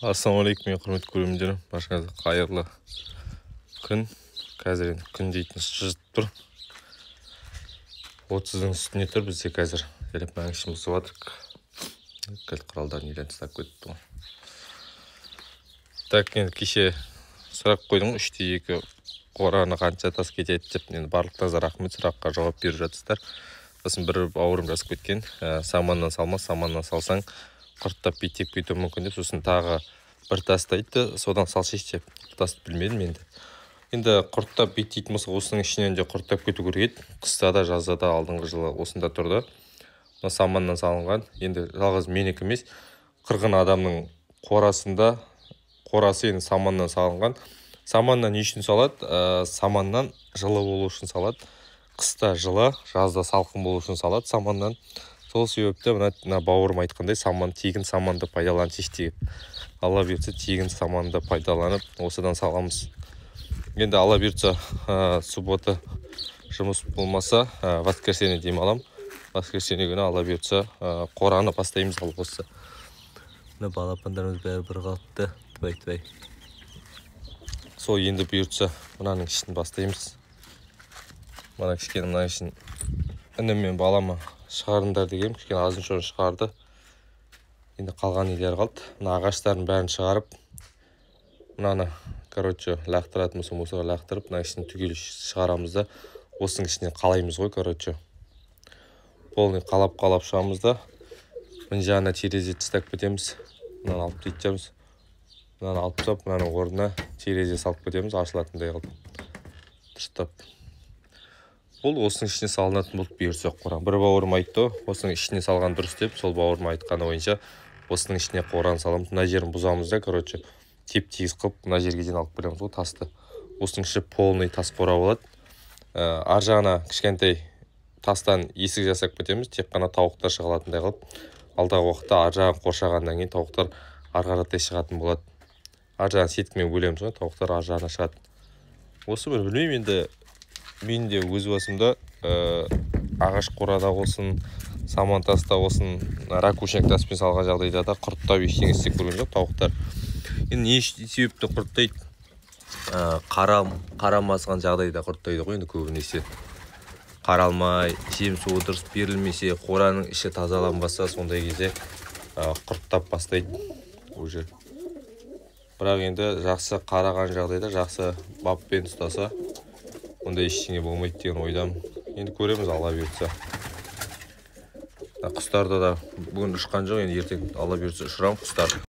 Ассалаумағалейкум, құрметті көрермендер, баршаңызға қайырлы күн. Қазір енді күн дейтін шыжып тұр. 30-ың үстіне тұр бізде қазір. Елеп мәңгішін бұзып жатырық. Кілт құралдарын елен тастап кетті ғой. Так, енді кеше сұрақ қойдым, 3-2 қораны қанша тас кетеді деп. Енді барлықтарыңызға рахмет, сұраққа жауап беріп жатсыздар. Сосын бір бауырым жазып кеткен, саманнан салма, саманнан салсаң құрттап беттеп кетуі мүмкін деп. Сосын тағы бір тасты айтты, содан салшы деп. Тасты білмедім енді. Енді құрттап беттейтін болса, осының ішінен де құрттап кету керек еді. Қыста да, жазда да алдыңғы жылы осында тұрды. Мына саманнан салынған. Енді жалғыз менікі емес, қырғын адамның қорасында, қорасы енді саманнан салынған. Саманнан не үшін салады? Саманнан жылы болу үшін салады. Қыста жылы, жазда салқын болу үшін салады саманнан. Сол себепті мына бауырым айтқандай, саман, тегін саманды пайдаланып деп. Алла бұйыртса, тегін саманды пайдаланып, осыдан саламыз. Енді Алла бұйыртса, суббота жұмыс болмаса, воскресенье демалам. Воскресенье күні Алла бұйыртса, қораны бастаймыз ал осы. Мына балапандарымыз бәрі бір қалыпты. Твай-твай. Сол енді бұйыртса, мынаның ішін бастаймыз. Мына кішкене мына ішін інім мен балама шығарыңдар дегенмін, кішкене азын шоғын шығарды. Енді қалған нелер қалды. Мына ағаштардың бәрін шығарып, мынаны, короче, лақтыратын болсам, осыға лақтырып, мына ішін түгел шығарамыз да, осының ішіне қалаймыз ғой, короче. Полный қалап-қалап шығамыз да, мына жағына терезе тастап кетеміз. Мынаны алып кетеміз. Мынаны алып тастап, мынаның орнына терезе салып кетеміз, ашылатындай қылып. Дұрыстап. Бұл осының ішіне салынатын болып бұйырса қоран. Бір бауырым айтты, осының ішіне салған дұрыс деп, сол бауырым айтқаны бойынша осының ішіне қоран саламыз. Мына жерін бұзамыз да, короче, теп-тегіс қылып мына жерге дейін алып келеміз ғой тасты. Осының іші полный тас қора болады. Ар жағына кішкентай тастан есік жасап кетеміз, тек қана тауықтар шыға алатындай қылып. Алдағы уақытта ар жағын қоршағаннан кейін тауықтар ары қаратай шығатын болады. Ар жағын сеткімен бөлеміз ғой, тауықтар ар жағына шығады. Осы бір білмеймін енді, мен де өз басымда ағаш қорада болсын, саман таста болсын, ракушняк таспен салған жағдайда да құрттап ештеңе істеп көрген жоқ тауықтар. Енді не себепті құрттайды? Қарамасқан жағдайда құрттайды ғой енді көбінесе. Қаралмай, жем суы дұрыс берілмесе, қораның іші тазаланбаса, сондай кезде құрттап бастайды уже. Бірақ енді жақсы қараған жағдайда, жақсы баппен ұстаса, онда ештеңе болмайды деген ойдамын. Енді көреміз, Алла бұйыртса. Құстарды да бүгін ұшқан жоқ, енді ертең Алла бұйыртса ұшырамын құстар.